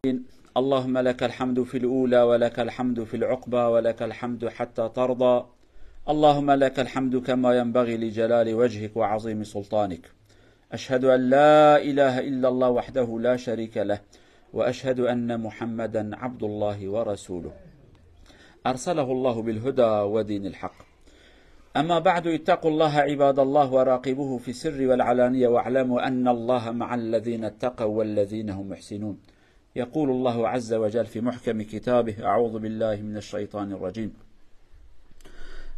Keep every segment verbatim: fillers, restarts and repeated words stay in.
اللهم لك الحمد في الأولى ولك الحمد في العقبى ولك الحمد حتى ترضى. اللهم لك الحمد كما ينبغي لجلال وجهك وعظيم سلطانك. أشهد أن لا إله إلا الله وحده لا شريك له، وأشهد أن محمدا عبد الله ورسوله، أرسله الله بالهدى ودين الحق. أما بعد، اتقوا الله عباد الله وراقبوه في السر والعلانية، واعلموا أن الله مع الذين اتقوا والذين هم محسنون. يقول الله عز وجل في محكم كتابه: أعوذ بالله من الشيطان الرجيم.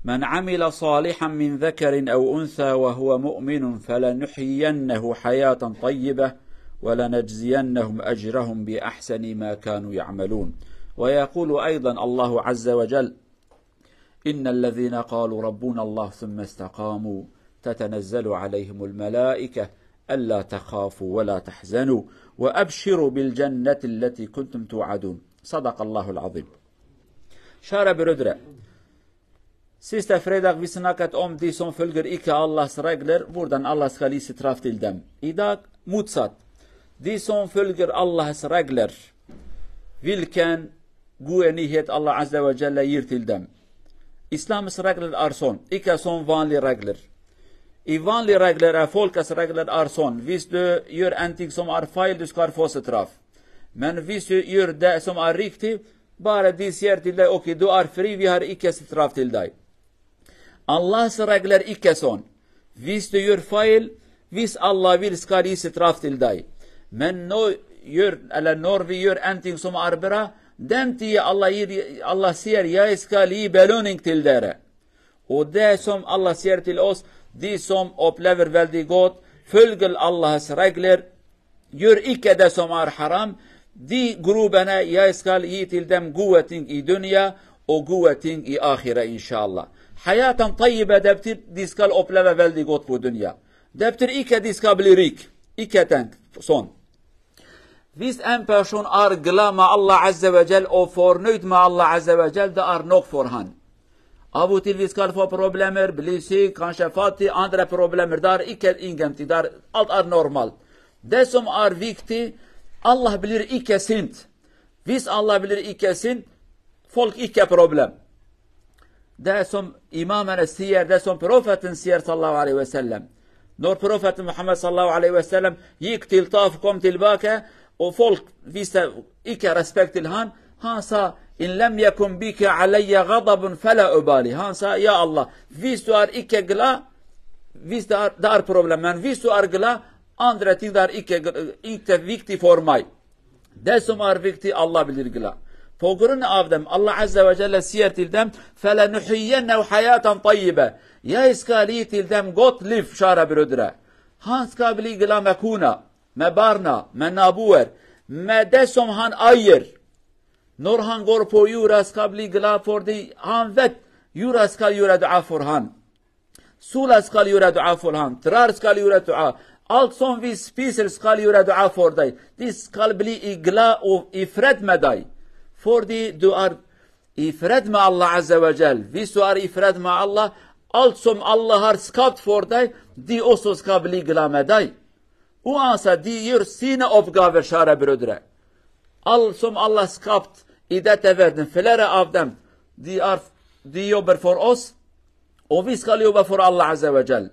من عمل صالحا من ذكر أو أنثى وهو مؤمن فلنحيينه حياة طيبة ولنجزينهم أجرهم بأحسن ما كانوا يعملون. ويقول أيضا الله عز وجل: إن الذين قالوا ربنا الله ثم استقاموا تتنزل عليهم الملائكة ألا تخافوا ولا تحزنوا وأبشروا بالجنة التي كنتم توعدون. صدق الله العظيم. Şare bürüdre. Siste fredag visinaket om dison fülgür ike Allah regler, buradan Allah skali sitraf tildem. Idag mutsat. Dison fülgür Allah regler. Vilken gueni het Allah Azze ve Celle yir tildem. İslam regler arson. Ike son vanli regler. I vanli regler, e, folkas regler arson. Vis du yur entik som ar fail du skar fo sitraf. Men vis du yur de som ar rikti, bare di sier tildai, okey, du ar fri, vi har ike sitraf tildai. Allah regler ike son. Vis du yur fail, vis Allah vil skali sitraf tildai. Men no yur, ele nor vi yur enting som ar bira, dem ti Allah yir, Allah sier ya skali beloning tildere. O de som Allah sier til os, di som oplever veldi got, fölgel Allahs regler, Yur ike de som ar haram, di grubene ya iskal yi tildem guweting i dunya o guweting i ahire inşallah. Hayatan tayyibe debtir di iskal opleve veldi got bu dunya. Debtir ike di iska bili rik, ike teng son. Vist en person ar gila ma Allah Azze ve Cel o fornuyt ma Allah Azze ve Cel de ar nok forhan. Abu til viskal fo problemer, bilisi, kanşefati, andre problemer dar iket ingemti dar alt ar normal. Desom ar vikti, Allah bilir ike sint. Vis Allah bilir ike sint, folk ike problem. Desom imamene siyer, desom profetin siyer sallallahu aleyhi ve sellem. Nor profetin Muhammed sallallahu aleyhi ve sellem yik til taf kom til bake, o folk viste ike respekt il han, hansa in lem yekun bike aleyye gadabun fela ubali. Hansa ya Allah, vistu ar ike gila, vist ar, dar problem. Men vistu ar gila, andre ting dar ike gila, ike vikti formay. Desom ar vikti Allah bilir gila. Pogurun avdem, Allah Azze ve Celle siyer tildem, fele nuhiyyennehu hayaten tayyibe. Ya iskali tildem got lif şara birodre. Hans kabili gila mekuna. Me barna, me nabuwer, me desom han ayir. Nor han gor po yura skabli gila fordi han vet, yura skal yura dua for han. Sula skal yura dua for han, trar skal yura dua. Alt son vi spiser skal yura dua for day. Di skal bli i gila u ifret me day. Fordi duar ifret me Allah Azze ve Cel. Vi suar ifret me Allah. Alt som Allah har skapt for day. Di oso skabli gila me day. U ansa di yur sine opgaver şare birodre. Al som Allah skapt, idete verdin, filere avdem, di arf, di yo ber for os, o vis kal yo ber for Allah Azze ve Cel.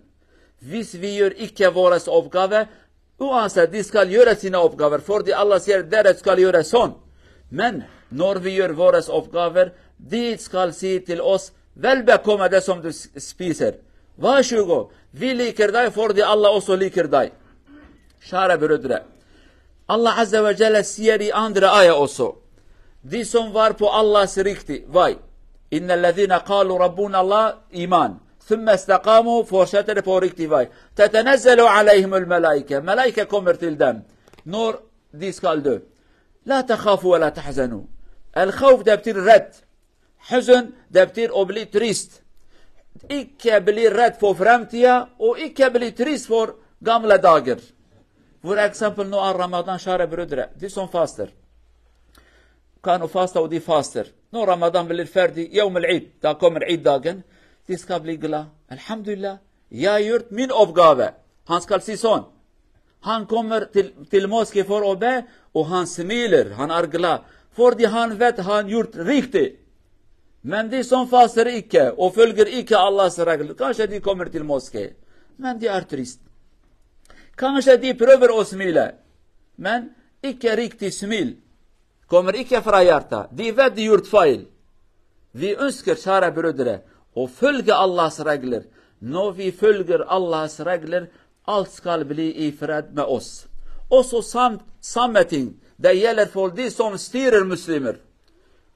Vis vi yur ikke vores opgave, u ansa di skal yure sine opgaver, for di Allah sier dere skal yure son. Men, nor vi yur vores opgaver, di skal si til os, vel be kome de som du s-, spiser. Va şugo, vi li kirdai for di Allah oso li kirdai. Şare birodre. Allah Azze ve Celle siyeri andre aya oso. Di son var po Allah sirikti. Vay. İnnellezine kalu Rabbuna Allah iman. Sümme istekamu forşetere porikti vay. Tetenezzelu aleyhimul melaike. Melaike komirtildem. Nor diskal dö. La tehafu ve la tahzenu. El havf debtir red. Huzn debtir o bilî trîst. Ikke bilî red fo fremtiya û ikke bilî trîst for gamle dagir. Vur example no a Ramadan şare birodire. Dîson fastir. Kano fasta û dî fastir. No Ramadan bilir ferdî yewmil îd. Da komir îd dagin. Dîska bilî gila. Elhamdülillah. Ya yurt min opgave. Hanskal sîson. Han kommer til, til Moskva for å be, og han smiler, han er glad. Fordi han vet han gjort riktig. Men de som faster ikke og følger ikke Allahs regler, kanskje de kommer til Moskva, men de er trist. Kanskje de prøver å smile, men ikke riktig smil. Kommer ikke fra hjertet. De vet de gjort feil. Vi ønsker, kjære brødre, å følge Allahs regler. Når vi følger Allahs regler, alt skal bli i fred med oss. Også sam, samme ting, det gjelder for de som styrer muslimer.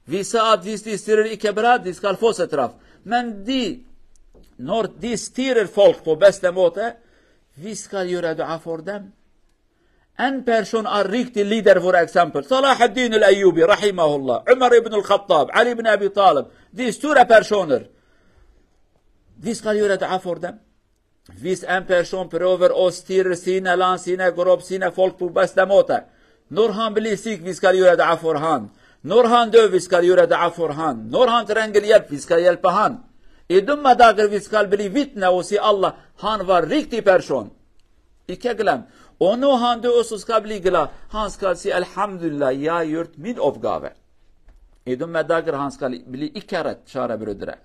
Vi sa at hvis de styrer ikke bra, de skal få straff. Men de, når de styrer folk på beste måte, vi skal gjøre dua for dem. En person er riktig leder, for eksempel Salahaddin al-Ayyubi, rahimahullah, Umar ibn al-Khattab, Ali ibn Abi Talib, de store personer. Vi skal gjøre dua for dem. Hvis en person prøver å styre sine land, sine grupp, sine folk på beste måte, når han blir syk, vi skal gjøre dua for han. Når han dør, vi skal gjøre dua for han. Når han trenger hjelp, vi skal hjelpe han. I dumme dager vi skal bli vitne og si: Allah, han var riktig person. Ikke glem. Og når han dør også skal bli glad. Han skal si: Elhamdulillah, jeg har gjort min oppgave. I dumme dager han skal bli ikke redd, kjære brødre.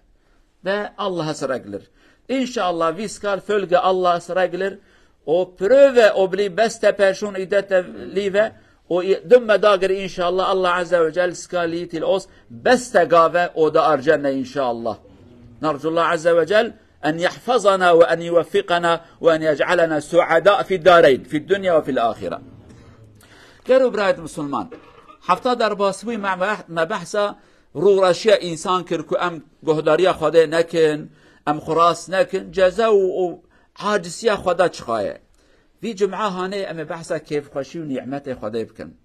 Det er Allahs regler. Inshallah, vi skal følge Allahs regler og prøve å bli beste person i dette livet. Og i dumme dager, inshallah, Allah Azze ve Jal skal gi til oss beste gave, og det er Jannah, inshallah. نرجو الله عز وجل أن يحفظنا وأن يوفقنا وأن يجعلنا سعداء في الدارين، في الدنيا وفي الآخرة. Gelo birayê musulman, hefta derbas bû, me, me behsa rûreşiya însan kir ku em guhdariya Xwedê nekin, em xwe rast nekin, ceza û, û acisiya Xweda çiqa ye. Vî cum'a hanê em ê behsa kêfxweşî û nîmetê Xwedê bikin.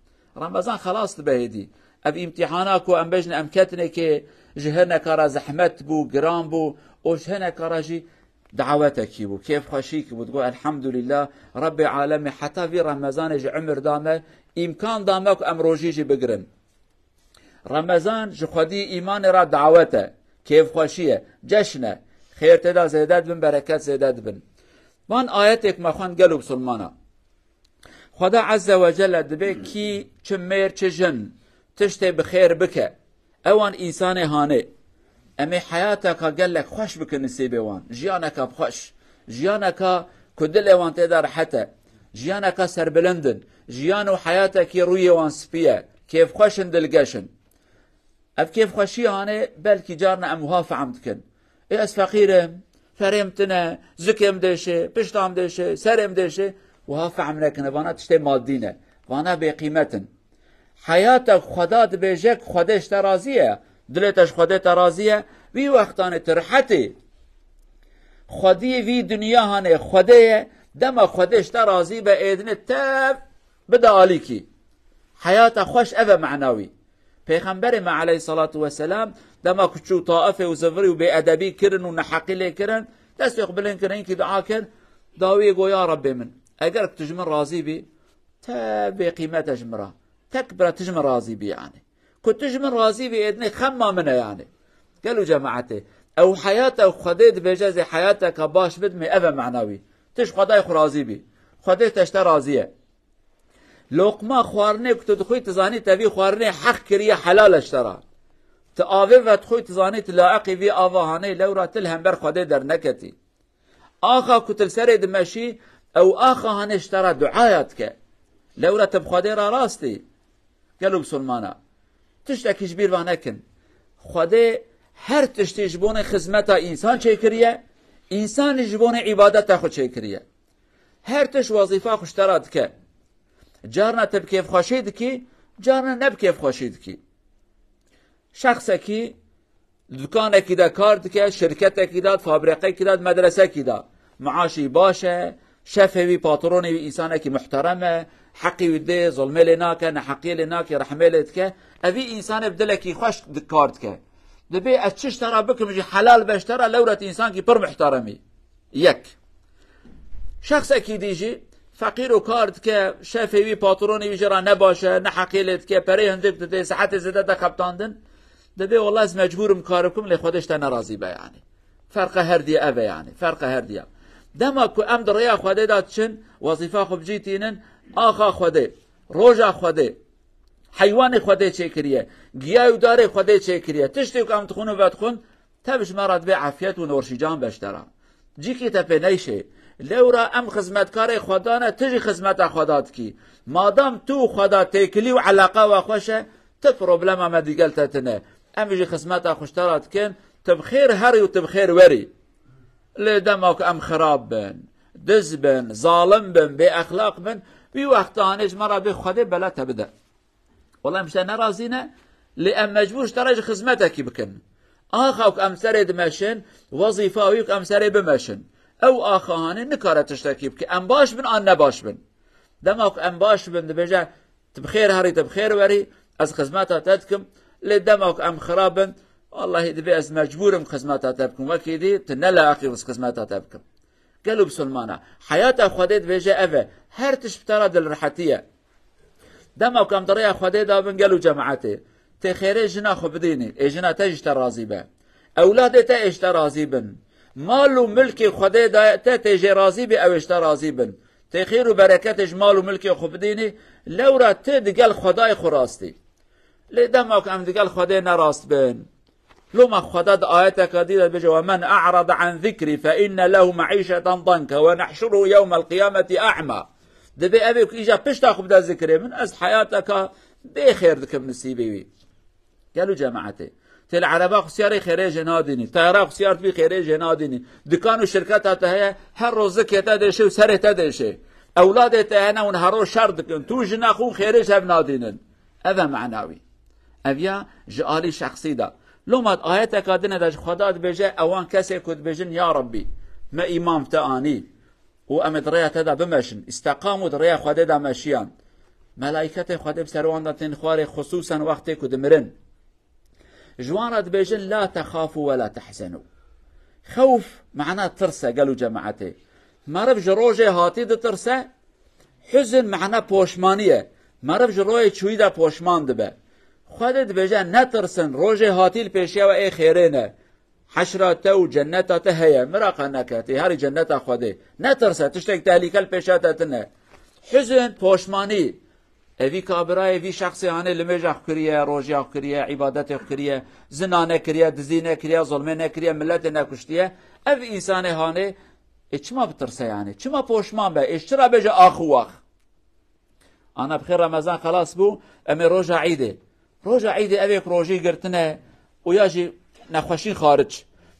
Remezan xelas dibe hêdî. Ev îmtîhana ku em bêjin em ketinê kê ji hineka re zehmet bû, giran bû û ji hineka re jî dawetekî bû, kêfxweşîkî bû. Digot, Elhamdulillah, Rebbê Alemê heta vî Remezanê ji umir da me, îmkan da me ku em rojî jî bigirin. Remezan ji xwedî îmanê re dawet e, kêfxweşî ye, ceşn e. Xêr tê de zêde dibin, bereket zêde dibin. Van ayetê ku me xwend, gelo bisilmana. Xweda Azze ve Celle dibê kî çi mêr, çi jin tiştê bi xêr bike, ewan însanê hanê. Em ê heyateka gelek xweş bikin nisêbê wan. Jiyaneka bi xweş. Jiyaneka ku dilê wan tê de rehet e. Jiyaneka serbilind in. Jiyan û heyatekî rûyê wan spî ye. Kêfxweş in, dilgeş in. Ev kêfxweşiya hanê belkî carna em wiha fehm dikin. Ê ez feqîr im, perê min tune, zikê min dêşe, pişta min dêşe, serê min dêşe, wiha fehm nekin. Vana tiştê madî ne. Vana bêqîmet in. Heyata Xweda dibêje ku Xwedê ji te razî ye, dilê te ji Xwedê te razî ye, vî wextanê tu rehet î. Xwedî vî dinya hanê Xwedê ye, dema Xwedê ji te razî be êdinê tev bide alîkî. Heyata xweş ev e menawî. Pêxemberê me aleyhissalatu vesselam dema ku çû Taifê û zivirî û bêedebî kirin û neheqî lê kirin, destê xwe bilind kirin, kî dua kir, dawiyê got, ya Rebbê min, eger tu ji min razî bî, te bêqîmet e ji min re. Tek bira tu ji min razî bî yani. Ku tu ji min razî bî êdinê xemma min e yani. Gelo cemaetê, ew heyata Xwedê dibêje zê heyateka baş bidimê, ev e menawî. Tu ji Xwedayê xwe razî bî. Xwedê te ji te razî ye. Loqma xwarinê ku tu dixwî, tu zanî te vî xwarinê heq kiriye, helal e ji te re. Tu avê vedixwî, tu zanî tu laeqî vî ava hanê, lewra tu li hember Xwedê derneketî. Axa ku tu li serê dimeşî, ew axa hanê ji te re duaya dike. Lewra tu bi Xwedê re rast î. Gelo bisilmana, tiştekî ji bîr va nekin. Xwedê her tiştî ji bonê xizmeta însan çêkiriye, însanî ji bonê îbadeta xwe çêkiriye. Her tişt wezîfa xwe ji te re dike. Carna tu bi kêfxweşî dikî, carna ne bi kêfxweşî dikî. Şexsekî li dukanekî de kar dike, şirketekî de, fabrîqekî de, medresekî de. Maaşî baş e, şefê wî, patronê wî însanekî muhterem e, heqî wî dê, zulmê lê nake, neheqiyê lê nake, rehmê lê dike. Evî însanê bi dilekî xweş di-, kar dike. Dibê ez çi ji te re bikim jî helal be ji te re, lewra tu însankî pir muhterem î. Yek. Şexsekî dî jî feqîr û kar dike, şefê wî, patronê wî jê re ne baş e, neheqiyê lê dike, perê hindik dide, saetê zêde de xebitandin, dibê wela ez mecbûr im kar bikim, lê Xwedê ji te nerazî be yani. Ferqa her diye ev e yani. Ferqa her diye. Dema ku em di rêya Xwedê de diçin, wezîfa xwe bi cî tînin, axa Xwedê, roja Xwedê, heywanê Xwedê çêkiriye, giya û darê Xwedê çêkiriye. Tiştê ku em dixwin û vedixwin, tev ji me re dibê efiyet û norşîcan be ji te re. Cîkî te pê neyşê. Lewra em xizmetkarê Xweda ne, tu jî xizmeta Xweda dikî. Madam tu û Xweda têkilî û eleqa we xweş e, ti problema me digel te tine. Em jî xizmeta xwe ji te re dikin, tu bi xêr herî û tu bi xêr werî. Lê dema ku em xirab bin, diz bin, zalim bin, bêexlaq bin, wî wexta hanê ji me re bê Xwedê bela te bide. Wela em ji te nerazî ne, lê em mecbûr ji te re jî xizmetekî bikin. Axa ku em serê dimeşin, wezîfa wî ku em serê bimeşin. Ew axa hanê nikare tiştekî bike. Em baş bin an ne baş bin. Dema ku em baş bin, dibêje, tu bi xêr herî, tu bi xêr werî, ez xizmeta te dikim. Lê dema ku em xirab bin, wellahî dibê ez mecbûr im xizmeta te bikim. Wekî dî, tu ne layiqî ez xizmeta te bikim. Gelo bisilmana, heyata Xwedê dibêje ev e. Her tişt bi te re dilrihetiye. Dema ku em di rêya Xwedê de bin, gelo cemaetê, tê xêrê jina xwe bidînî, ê jina te jî ji te razî be. Ewladê te ê ji te razî bin. Mal û milkê Xwedê daye te, tê jê razî bî, ew ê ji te razî bin. Tê xêr û bereketê ji mal û milkê xwe bidînî, lewra tu digel Xwedayê xwe rastî. Lê dema ku em digel Xwedê nerast bin, loma Xweda di ayeteka dî de dibêje, "Ve men a'rada an zikrî fe inne lehu me'îşeten danke ve nehşuruhu yewmel qiyameti a'ma." Dibê evê ku îja pişta xwe bide zikrê min, ez heyateka bê xêr dikim nisîbê wî. Gelo cemaetê. Tê li ereba xwe siyarê xêrê jê nadînî. Teyara xwe siyar dibî xêrê jê nadînî. Dikan û şirketa te heye, her roz zikê te dêşê û serê te dêşê. Ewladê te hene hûn her roz şer dikin. Tu jina xwe û xêrê ji hev nadînin. Ev e manawî. Ev ya ji alî şexsî de. Loma di ayeteka din de ji Xweda dibêje, ewan kesê ku dibêjin, "Ya Rabbî, me îman bi te anî û em ê di rêya te de bimeşin." Îsteqam û di rêya Xwedê de meşiyan. Melaîketê Xwedê bi ser wan de tên xwarê, xusûsen wextê ku dimirin. Ji wan re dibêjin, "La texafû ve la tehzenû." Xewf mana tirs e, gelo cemaetê. Meriv ji rojê hatî ditirse, huzn mana poşmanî ye. Meriv ji rojê çûyî de poşman dibe. Xwedê dibêje, "Netirsin, rojê hatî li pêşiya we ê xêrê ne. Heşra te û cenneta te heye, miraqa neke, tê herî cenneta Xwedê. Netirse, tiştek tehlîke li pêşiya te tine." Huzn, poşmanî. Evî kabirayê vî şexsê hanê limêja xwe kiriye, rojiya xwe kiriye, îbadetê xwe kiriye, zina nekiriye, dizî nekiriye, zulmê nekiriye, miletê nekuştiye. Ev însanê hanê, ê çima bitirse yanî? Çima poşman be? Ê ji çira bêje ax û wax? Ana bi xêr Remezan xelas bû, em ê roja Îdê. Roja Îdê ev ê ku rojî girtine û ya jî nexweşîn xaric.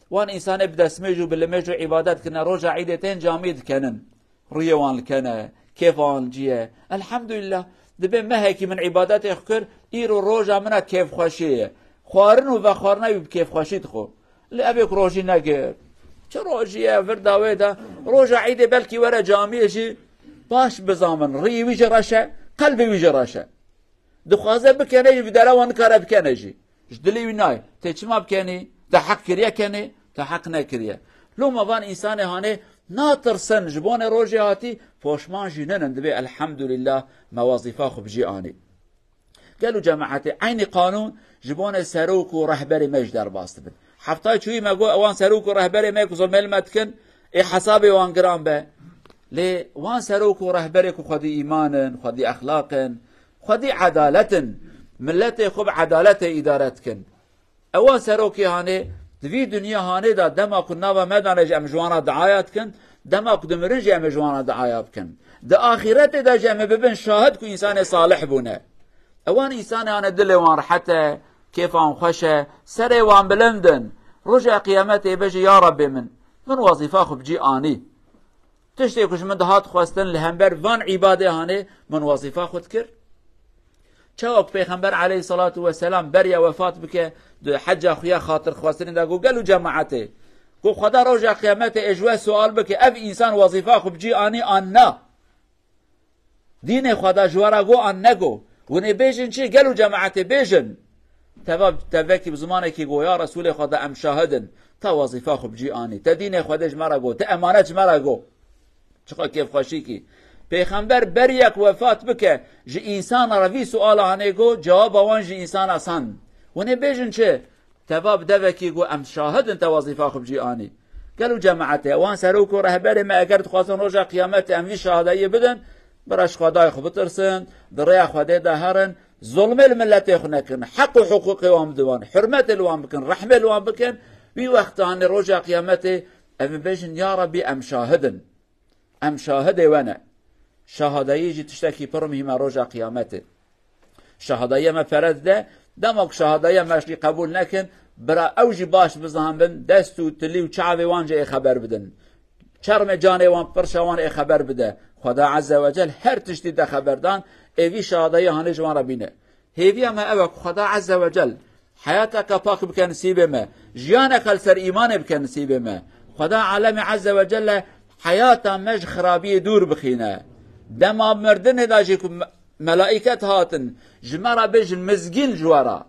Wan însanê bi destmêj û bi limêj û îbadet kirine, roja Îdê tên camî dikenin. Rûyê wan li kene, kêfa wan li cî ye. Elhamdulillah. Dibê mehekî min îbadetê xwe kir, îro roja min a kêfxweşiyê ye. Xwarin û vexwarina wî bi kêfxweşî dixwe. Li evê ku rojî negir. Çi rojî ye, vir dawê de. Roja Îdê belkî were camiyê jî baş bizamin. Rîyê wî jî reş e, qelbê wî jî reş e. Dixwaze bikene jî, bi dera wan nikare bikene jî. Ji dilê wî nayê. Tê çima bikenî? Te heq kiriye kenê, te heq nekiriye. Loma van însanê hanê natirsin ji bonê rojê hatî, poşman jî nenin, dibê elhamdulillah me wezîfa xwe bi cî anî. Gelo cemaetê, eynî qanûn ji bonê serok û rehberê me jî derbas dibin. Heftayê çûyî me got, ewan serok û rehberê me ku zulmê li me dikin, ê hesabê wan giran be. Lê wan serok û rehberê ku xwedî îman in, xwedî exlaq in, xwedî edalet in, miletê xwe bi edaletê îdare dikin. Ewa serokê hanê, di vî dinya hanê de dema ku nava me dane jî em ji wan re diaya dikin, dema ku dimirin jî em ê ji wan re diaya bikin. Di axîretê de jî em ê bibin şahid ku însanê salih bûne. Ewan însanê hanê dilê wan rehet e, kêfa wan xweş e, serê wan bilind in. Roja qiyametê bêje, ya Rabbê min, min wezîfa xwe bi cî anî. Tiştê ku ji min dihat xwestin li hember van îbadê hanê min wezîfa xwe dikir. Çawa ku Pêxember aleyhissalatu vesselam beriya wefat bike, di hecca xuya xatir xwestinê de got, gelo cemaetê, got, Xweda roja qiyametê ê ji we sual bike, ev însan wezîfa xwe bi cî anî an na? Dînê Xweda ji we re got an nego? Hûn ê bêjin çi? Gelo cemaetê bêjin. Teva tevekî bi zimanekî got, ya Resûlê Xweda, em şahid in. Te wezîfa xwe bi cî anî. Te dînê Xwedê ji me re got. Te emanet ji me re got. Çiqa kêfxweşîkî. Pêxember beriyek wefat bike, ji însana re vî suala hanê got, cewaba wan ji însana san. Hûn ê bêjin çi? Teva bi devekî got, em şahid in te wezîfa xwe bi cî anî. Gelo cemaetê, wan serok û rehberê me eger dixwazin roja qiyametê em vî şahadeyê bidin, bira ji Xwedayê xwe bitirsin, di rêya Xwedê de herin, zulmê li miletê xwe nekin, heq û hiqûqê wan bidin wan, hurmetê li wan bikin, rehmê li wan bikin, wî wexta hanê roja qiyametê em bibêjin, ya Rebî, em şahid in. Em şahidê we ne. Şahadayî jî tiştekî pir muhîm e roja qiyametê. Şahadayî me pere dide, dema ku şahadayî me jî qebûl nekin, bira ew jî baş bizanbin, dest û tilî û çavê wan jî ê xeber bidin. Çermê canê wan, pirşa wan ê xeber bide. Xweda Azze ve Cel her tiştî de xeber dan, ê vî şahadayî hanê ji wan re bîne. Hêviya me ew e ku Xweda Azze ve Cel heyateke pak bike nisîbê me, jiyaneke li ser îmanê bike nisîbê me. Xweda Alemê Azze ve Celle heyata me ji xirabiyê dûr bixîne. Dema mirdinê de jî ku me-, melaiket hatin, ji me re bêjin mizgîn ji we re.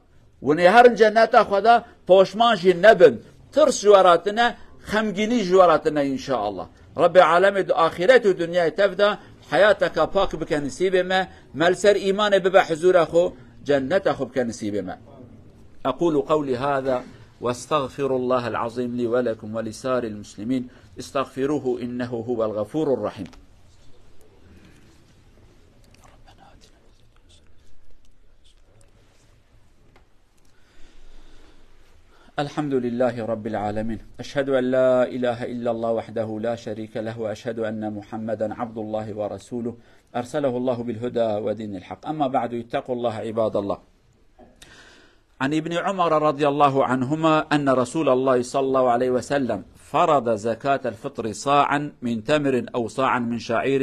Hûn ê herin cenneta Xweda, poşman jî nebin. Tirs ji we re tine, xemgînî ji we re tine înşaallah. Rebbê Alemê di axiret û dinyayê tev de heyateke pak bike nisîbê me, me li ser îmanê bibe huzûra xwe, cenneta xwe bike nisîbê me. أقول قولي هذا وأستغفر الله العظيم لي ولكم ولسائر المسلمين. استغفروه إنه هو الغفور الرحيم. الحمد لله رب العالمين. أشهد أن لا إله إلا الله وحده لا شريك له، وأشهد أن محمدا عبد الله ورسوله، أرسله الله بالهدى ودين الحق. أما بعد، اتقوا الله عباد الله. عن ابن عمر رضي الله عنهما أن رسول الله صلى الله عليه وسلم فرض زكاة الفطر صاعا من تمر أو صاعا من شعير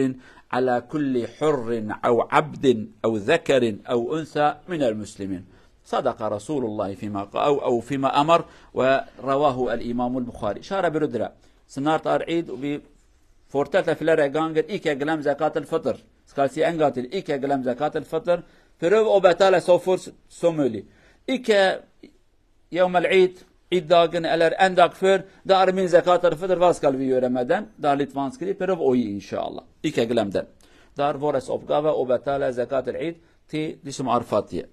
على كل حر أو عبد أو ذكر أو أنثى من المسلمين. صدق رسول الله فيما ق-، أو، أو فيما أمر، ورواه الإمام البخاري. Şara biro dire. Sinar tar Eid u bi fortel te filere gangir, ike gilem zekat el fitr. Skalsi engatil, ike gilem zekat el fitr. Pirov o betale sofur somoli. Ike yevmel Eid, Eid dagin eler endak fir, da armin zekat el fitr vaskal vi yöremeden, da litvanskiri, pirov oyi inşallah. Ike gilemden. Dar vores opgave o betale zekat el Eid, ti disim arfatiye.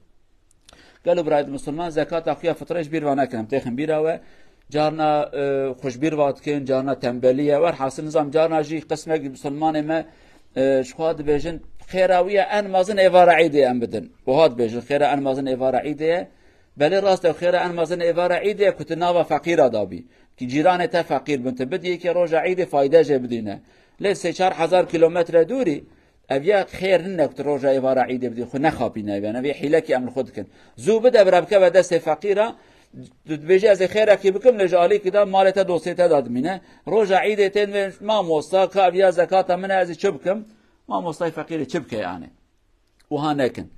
Gelo birayet Musulman, zekata xwe ya fitre ji bîr ve nekin, em têxin bîra we. Carna, e, xwe ji bîr ve dikin, carna tembelî ye. Werhasil nizam carna jî qismek Musulmanê me, e, ji xwe dibêjin, xêra wî ye en mezin êvara Îdê em bidin. Wiha dibêjin, xêra en mezin êvara Îdê ye. Belê rast e, xêra en mezin êvara Îdê ye ku tu nava feqîra dabî. Ki cîranê te feqîr bin, tu bidî yekê roja Îdê fayde jê bidîne. Lê sê çar hezar kilometre dûrî, Ev ya xêr nine ku tu roja êvara Îdê bidî, xwe nexapîne ev, yani, ev ya hîlekî em li xwe dikin. Zû bide, bira bikeve destê feqîra, tu dibêjî, "Ez ê xêrekî bikim, lê ji alîkî de malê te, dostê te de dimîne." Roja Îdê tên vê, "Mamosta, ka ev ya zekata min e, ez ê çi bikim?" Mamostayê feqîrê çi bike yani? Wiha nekin.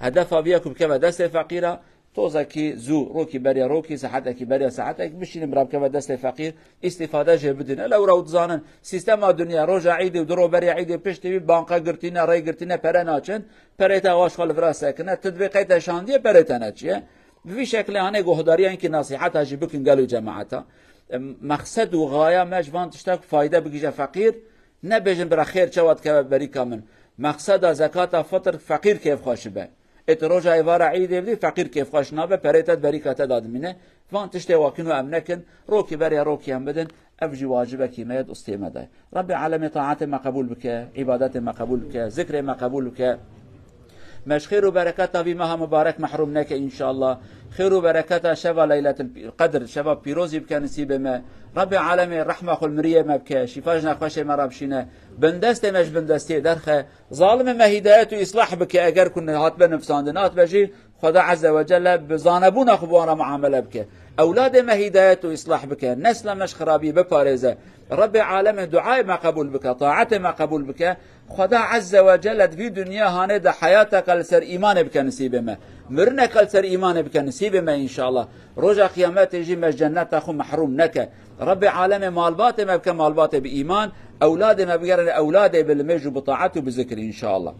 Hedefa vî ye ku bikeve destê feqîra, tozekî zû, rokî beriya rokî, saetekî beriya saetekî, bişînin bira bikeve destê feqîr, îstîfade jê bidin. Ele ewra û dizanin, sîstema dinya, roja Îdê û di ro beriya Îdê piştî wî banka girtîne, rê girtîne, pere naçin, perê te awa ji xwe li vira sekine, tu divê qey te şandiye, perê te neçiye. Bi vî şekilê hanê guhdariya inkî nasîheta jî bikin gel û cemaeta. Em, mexsed û xaya me ji van tiştek fayde bigihîje feqîr, nebêjin bira xêr çawa dikeve berîka min. Mexseda zekata fitr feqîr kêfxweş be. Ê tu roja êvara Îdê bidî, feqîr kêfxweş nabe, perê te di berîka te de dimîne. Van tiştê wakin û em nekin, rokî beriya rokî em bidin, ev jî wacibekî me ye, dostê me de. Rebbê alemê taetê me qebûl bike, îbadetê me qebûl bike, zikrê me qebûl bike. Me ji xêr û bereketa vî meha mibarek mehrûm neke înşallah. Xêr û bereketa şeva Leyletil Qedr, şeva pîrozî bike nisîbê me. Rebbê alemê rehma xwe li miriyê me bike, şîfa ji nexweşê me re bişîne. Bindestê me ji bindestiyê derxe. Zalimê me hîdayet û îslah bike, eger ku hatbe nifsandin, hatbe jî Xweda Azze ve Celle bi zanebûna xwe bi wan re muamele bike. Ewladê me hîdayet û îslah bike, nesla me ji xirabiyê biparêze. Rebbê alemê duayê me qebûl bike, taetê me qebûl bike. Xweda Azze ve Celle di vî dinya hanê de heyateke li ser îmanê bike nisîbê me. Mirineke li ser îmanê bike nisîbê me înşallah. Roja qiyametê jî me ji cenneta xwe mehrûm neke. Rebbê alemê malbatê me bike malbatê bi îman, ewladê me bigerine ewladê bi limêj û bi taet û bi zikir înşallah.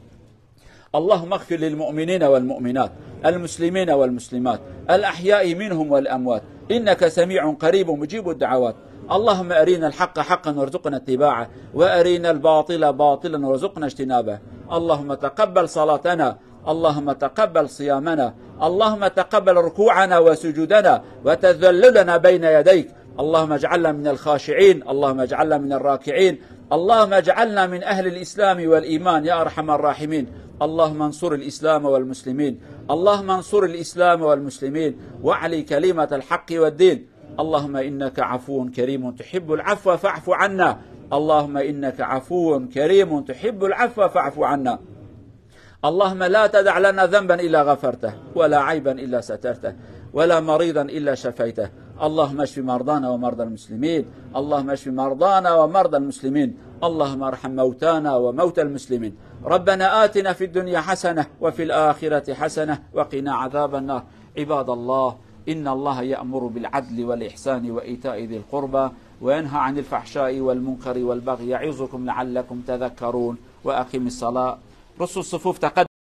اللهم اغفر للمؤمنين والمؤمنات، المسلمين والمسلمات، الأحياء منهم والأموات، إنك سميع قريب مجيب الدعوات. اللهم أرنا الحق حقا وارزقنا اتباعه، وأرنا الباطل باطلا وارزقنا اجتنابه. اللهم تقبل صلاتنا، اللهم تقبل صيامنا، اللهم تقبل ركوعنا وسجودنا وتذللنا بين يديك. اللهم اجعلنا من الخاشعين، اللهم اجعلنا من الراكعين، اللهم اجعلنا من أهل الإسلام والإيمان يا أرحم الراحمين. اللهم انصر الإسلام والمسلمين، اللهم انصر الإسلام والمسلمين، واعل كلمة الحق والدين. اللهم إنك عفو كريم تحب العفو فاعف عنا. اللهم إنك عفو كريم تحب العفو فاعف عنا. اللهم لا تدع لنا ذنبا إلا غفرته، ولا عيبا إلا سترته، ولا مريضا إلا شفيته. اللهم اشف مرضانا ومرضى المسلمين. اللهم اشف مرضانا ومرضى المسلمين. اللهم ارحم موتانا وموتى المسلمين. ربنا آتنا في الدنيا حسنة وفي الآخرة حسنة وقنا عذاب النار. عباد الله، إن الله يأمر بالعدل والإحسان وإيتاء ذي القربى وينهى عن الفحشاء والمنكر والبغي يعظكم لعلكم تذكرون. وأقم الصلاة. رصوا الصفوف، تقدموا.